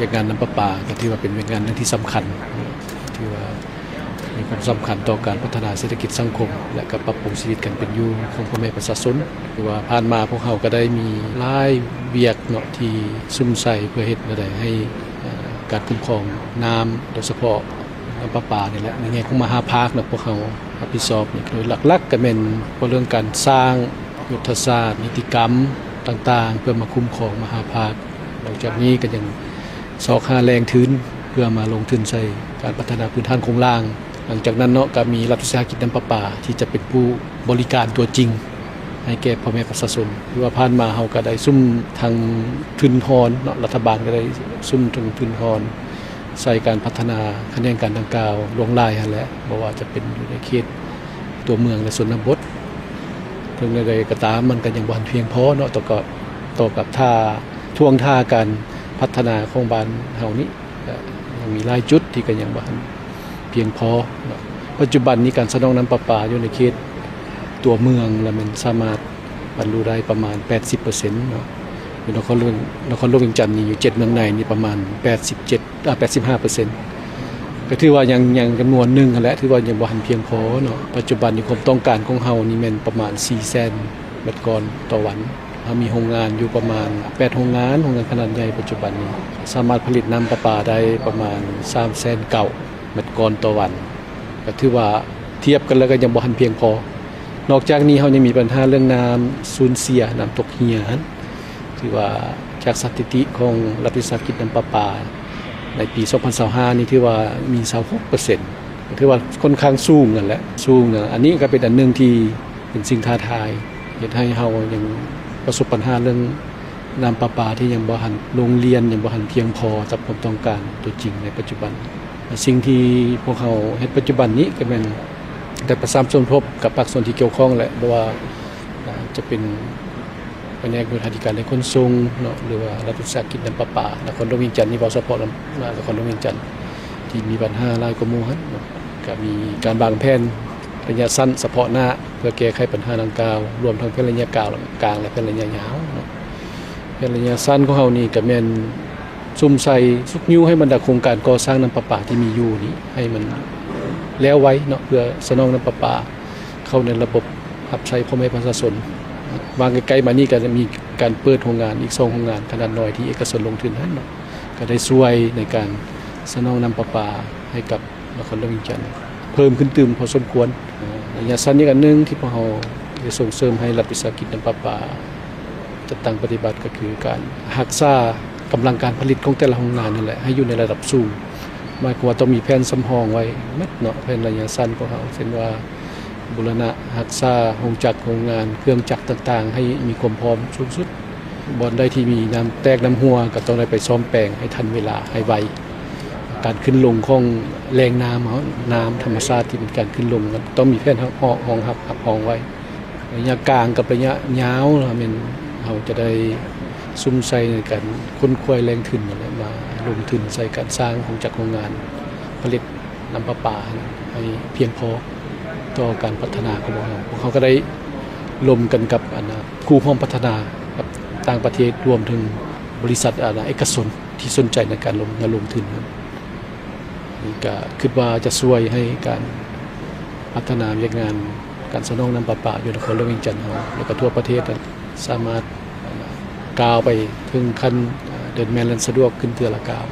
ວຽກງານນ້ຳປະປາກໍຖືວ່າເປັນວຽກງານໜຶ່ງທີ່ສຳຄັນ ຖືວ່າມີຄວາມສຳຄັນຕໍ່ການພັດທະນາເສດຖະກິດສັງຄົມ ແລະ ກໍປັບປຸງຊີວິດການເປັນຢູ່ຂອງພໍ່ແມ່ປະຊາຊົນ. ຄືວ່າຜ່ານມາພວກເຮົາກໍໄດ້ມີຫຼາຍວຽກເນາະ ທີ່ສຸມໃສ່ເພື່ອເຮັດແນວໃດໃຫ້ ເອີ ການຄຸ້ມຄອງນ້ຳ ໂດຍສະເພາະນ້ຳປະປານີ້ແຫຼະ ໃນແງ່ຂອງມະຫາພາກເນາະ ພວກເຮົາຮັບຜິດຊອບນີ້ ໂດຍຫຼັກໆກໍແມ່ນເວົ້າເລື່ອງການສ້າງຍຸດທະສາດ ນິຕິກຳຕ່າງໆ ເພື່ອມາຄຸ້ມຄອງມະຫາພາກ. ນອກຈາກນີ້ກໍຍັງຊອກຫາແຫຼ່ງທຶນ ເພື່ອມາລົງທຶນໃສ່ການພັດທະນາພື້ນຖານໂຄງລ່າງ. ຫຼັງຈາກນັ້ນເນາະ ກໍມີລັດວິສາຫະກິດນ້ຳປະປາ ທີ່ຈະເປັນຜູ້ບໍລິການຕົວຈິງໃຫ້ແກ່ພໍ່ແມ່ປະຊາຊົນ. ຄືວ່າຜ່ານມາເຮົາກໍໄດ້ສຸມທັງທຶນຮອນເນາະ ລັດຖະບານກໍໄດ້ສຸມທັງທຶນຮອນ ໃສ່ການພັດທະນາຂະແໜງການດັ່ງກ່າວຫຼວງຫຼາຍຫັ້ນແຫຼະ ບໍ່ວ່າຈະເປັນຢູ່ໃນເຂດຕົວເມືອງ ແລະ ຊົນນະບົດ. ເຖິງແນວໃດກໍຕາມ ມັນກໍຍັງບໍ່ທັນພຽງພໍເນາະ ຕໍ່ກັບ ຕໍ່ກັບທ່າ ທ່ວງທ່າການພັດທະນາຂອງບ້ານເຮົານີ້ ກໍຍັງມີຫຼາຍຈຸດທີ່ກໍຍັງບໍ່ທັນພຽງພໍເນາະ. ປັດຈຸບັນນີ້ການສະໜອງນ້ຳປະປາຢູ່ໃນເຂດຕົວເມືອງລະແມ່ນສາມາດ ບັນລຸໄດ້ປະມານແປດສິບເປີເຊັນເນາະ. ຢູ່ນະຄອນຫຼວງ ນະຄອນຫຼວງວຽງຈັນນີ້ ຢູ່ເຈັດເມືອງໃນນີ້ປະມານແປດສິບເຈັດ ອາ ແປດສິບຫ້າເປີເຊັນ ກໍຖືວ່າຍັງ ຍັງຈຳນວນໜຶ່ງຫັ້ນແຫຼະ ຖືວ່າຍັງບໍ່ທັນພຽງພໍເນາະ. ປັດຈຸບັນນີ້ຄວາມຕ້ອງການຂອງເຮົານີ້ແມ່ນປະມານສີ່ແສນແມັດກ້ອນຕໍ່ວັນ. ເຮົາມີໂຮງງານຢູ່ປະມານແປດໂຮງງານ, ໂຮງງານຂະໜາດໃຫຍ່ປັດຈຸບັນນີ້ສາມາດຜະລິດນ້ຳປະປາໄດ້ປະມານສາມແສນເກົ້າແມັດກ້ອນຕໍ່ວັນ. ກໍຖືວ່າທຽບກັນແລ້ວກໍຍັງບໍ່ທັນພຽງພໍ. ນອກຈາກນີ້ເຮົາຍັງມີບັນຫາເລື່ອງນ້ຳສູນເສຍ, ນ້ຳຕົກເຮ່ຍຫັ້ນ ຖືວ່າຈາກສະຖິຕິຂອງລັດວິສາຫະກິດນ້ຳປະປາ ໃນປີສອງພັນຊາວຫ້ານີ້ ຖືວ່າມີຊາວຫົກເປີເຊັນ ຖືວ່າຄ່ອນຂ້າງສູງຫັ້ນແຫຼະ ສູງ. ອັນນີ້ກໍເປັນອັນໜຶ່ງທີ່ເປັນສິ່ງທ້າທາຍ ເຮັດໃຫ້ເຮົາຍັງປະສົບບັນຫາເລື່ອງ ນ້ຳປະປາທີ່ຍັງບໍ່ທັນ ໂຮງຮຽນຍັງບໍ່ທັນພຽງພໍກັບຄວາມຕ້ອງການຕົວຈິງໃນປັດຈຸບັນ. ແລະ ສິ່ງທີ່ພວກເຮົາເຮັດປັດຈຸບັນນີ້ກໍແມ່ນໄດ້ປະສານສົມທົບກັບພາກສ່ວນທີ່ກ່ຽວຂ້ອງແຫຼະ ບໍ່ວ່າ ອາ ຈະເປັນພະແນກໂຍທາທິການ ແລະ ຂົນສົ່ງເນາະ ຫຼືວ່າລັດວິສາຫະກິດນ້ຳປະປານະຄອນຫຼວງວຽງຈັນນີ້ ເວົ້າສະເພາະນະຄອນຫຼວງວຽງຈັນ ທີ່ມີບັນຫາຫຼາຍກວ່າໝູ່ຫັ້ນເນາະ. ກໍມີການວາງແຜນໄລຍະສັ້ນສະເພາະໜ້າ ເພື່ອແກ້ໄຂບັນຫາດັ່ງກ່າວ ລວມທັງແຜນໄລຍະກາງ ກາງ ແລະ ແຜນໄລຍະຍາວເນາະ. ແຜນໄລຍະສັ້ນຂອງເຮົານີ້ກໍແມ່ນສຸມໃສ່ຊຸກຍູ້ໃຫ້ບັນດາໂຄງການກໍ່ສ້າງນ້ຳປະປາທີ່ມີຢູ່ນີ້ ໃຫ້ມັນແລ້ວໄວເນາະ ເພື່ອສະໜອງນ້ຳປະປາເຂົ້າໃນລະບົບຮັບໃຊ້ພໍ່ແມ່ປະຊາຊົນ. ວາງໃກ້ໆມານີ້ກໍຈະມີການເປີດໂຮງງານອີກສອງໂຮງງານຂະໜາດນ້ອຍທີ່ເອກະຊົນລົງທຶນຫັ້ນເນາະ ກໍໄດ້ຊ່ວຍໃນການສະໜອງນ້ຳປະປາໃຫ້ກັບ ນະຄອນຫຼວງວຽງຈັນເພີ່ມຂຶ້ນຕື່ມພໍສົມຄວນ. ເອີ ໄລຍະສັ້ນອີກອັນໜຶ່ງທີ່ພວກເຮົາຈະສົ່ງເສີມໃຫ້ລັດວິສາຫະກິດນ້ຳປະປາຈັດຕັ້ງປະຕິບັດ ກໍຄືການຮັກສາກຳລັງການຜະລິດຂອງແຕ່ລະໂຮງງານນັ້ນແຫຼະ ໃຫ້ຢູ່ໃນລະດັບສູງ. ໝາຍຄວາມວ່າຕ້ອງມີແຜນສຳຮອງໄວ້ໝົດເນາະ ແຜນໄລຍະສັ້ນຂອງເຮົາ ເຊັ່ນວ່າ ບູລະນະຮັກສາໂຮງຈັກໂຮງງານ ເຄື່ອງຈັກຕ່າງໆ ໃຫ້ມີຄວາມພ້ອມສູງສຸດ. ບ່ອນໃດທີ່ມີນ້ຳແຕກນ້ຳຮົ່ວ ກໍຕ້ອງໄດ້ໄປສ້ອມແປງໃຫ້ທັນເວລາ ໃຫ້ໄວ. ການຂຶ້ນລົງຂອງແຫຼ່ງນ້ຳເຮົາ ນ້ຳທຳມະຊາດທີ່ມີການຂຶ້ນລົງ ຕ້ອງມີແຜນຮັບຮອງ ຮອງຮັບ ຮັບຮອງໄວ້. ໄລຍະກາງກັບໄລຍະຍາວ ແມ່ນເຮົາຈະໄດ້ສຸມໃສ່ໃນການຄົ້ນຄວ້າແຫຼ່ງທຶນນັ້ນແຫຼະ ມາລົງທຶນໃສ່ການສ້າງໂຮງຈັກໂຮງງານຜະລິດ ນ້ຳປະປາໃຫ້ພຽງພໍຕໍ່ການພັດທະນາຂອງພວກເຮົາ. ພວກເຮົາກໍໄດ້ລົມກັນກັບ ອັນນ່າ ຄູ່ຮ່ວມພັດທະນາກັບຕ່າງປະເທດ ລວມເຖິງບໍລິສັດ ອັນນ່າ ເອກະຊົນທີ່ສົນໃຈໃນການລົງ ມາລົງທຶນ. ນີ້ກໍຄິດວ່າຈະຊ່ວຍໃຫ້ການພັດທະນາວຽກງານການສະໜອງນ້ຳປະປາຢູ່ນະຄອນຫຼວງວຽງຈັນເຮົາ ແລະ ກໍທົ່ວປະເທດ ສາມາດ ອັນນ່າ ກ້າວໄປເຖິງຂັ້ນ ເດີນແມ່ນແລ່ນສະດວກຂຶ້ນເທື່ອລະກ້າວ.